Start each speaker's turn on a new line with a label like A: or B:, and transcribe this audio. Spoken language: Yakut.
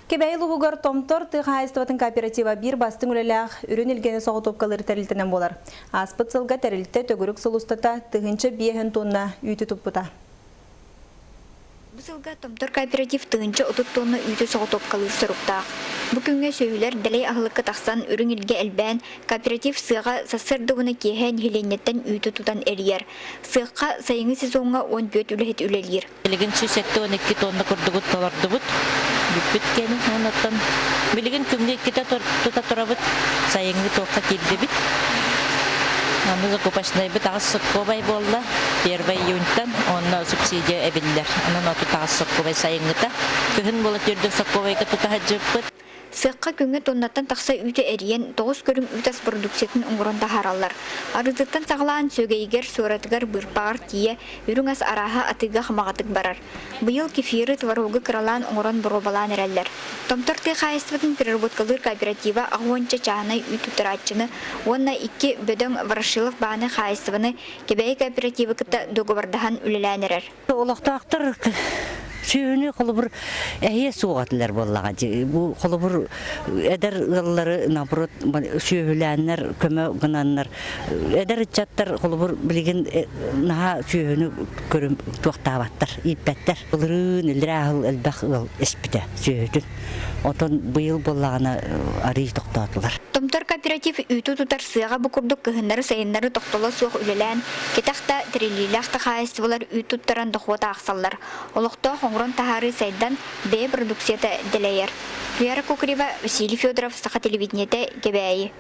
A: Кэбээйи улууһугар Томтор тыа хаһаайыстыбатын кооператива биир бастыҥ үлэлээх үрүн илгэни соҕотуопкалыыр тэрилтэнэн буолар. Ааспыт сылга тэрилтэ төгүрүк сыл устата 1050 тонна үүтү туппута.
B: Бу сылга Томтор кооператив 1030 тонна үүтү соҕотуопкалыыр соруктаах. Бу күҥҥэ сүөһүлэр дэлэй аһылыкка тахсан үрүҥ илгэ элбээн, кооператив сыаҕа сарсыарда уонна киэһэ нэһилиэнньэттэн үүтү тутан эрийэр. Сыахха сайыҥҥы сезоҥҥа 14 үлэһит үлэлиир.
C: Билигин 172 тонна курдугу толордубут. Бүппүт кэми. Оннуттан билигин күҥҥэ иккитэ тута турабыт. Сайыҥҥы туохха киирдибит. Аны закупочнайбыт аҕыс соккуобай буолла. 1 июньтан онно субсидия эбиллэр. Онон 38 соккуобай сайыҥҥыта. Кыһын буола төрдүн соккуобайга тута сылдьыбыппыт.
B: Сыахха күҥҥэ тоннаттан тахса үүтү эрийэн, 9 көрүҥ үүт ас продукциятын оҥорон таһаараллар. Арыытыттан саҕалаан сүөгэйигэр, суоратыгар, быырпаҕар тиийэ үрүҥ ас арааһа атыыга хамаҕатык барар. Быйыл кефиры, творогу кыралаан оҥорон боруобалаан эрэллэр. Томтор тыа хаһаайыстыбатын переработкалыыр кооператива аҕыс чааһынай үүт туттарааччыны уонна икки бөдөҥ Ворошилов бааны хаһаайыстыбаны Кэбээйи кооперативы кытта дуогабардаһан үлэлээн эрэр.
D: Олохтоохтор сүөһүнү холобур эһиэ суох этилэр буоллаҕа дии. Бу холобур эдэр ыаллары наоборот сүөһүлээннэр көмө гынаннар эдэр ыччаттар холобур билигин наһаа сүөһүнү көрүм туохтаабаттар, ииппэттэр. Былырыын иллэрээ сыл элбэх ыал испитэ сүөһүтүн. Отон быйыл буоллаҕына арыый тохтоотулар.
B: Томтор кооператив үүтү тутар сыаҕа бу курдук кыһыннары-сайыннары тохтоло суох үлэлээн, кэтэх да, тэриллиилээх да хаһаайыстыбалар үүт туттаран дохуот аахсаллар. Олохтоох оҥорон таһаарыы сайдан, бэйэ продукцията дэлэйэр. Вера Кукарева, Василий Федоров, Саха телевидениетэ, Кэбээйи.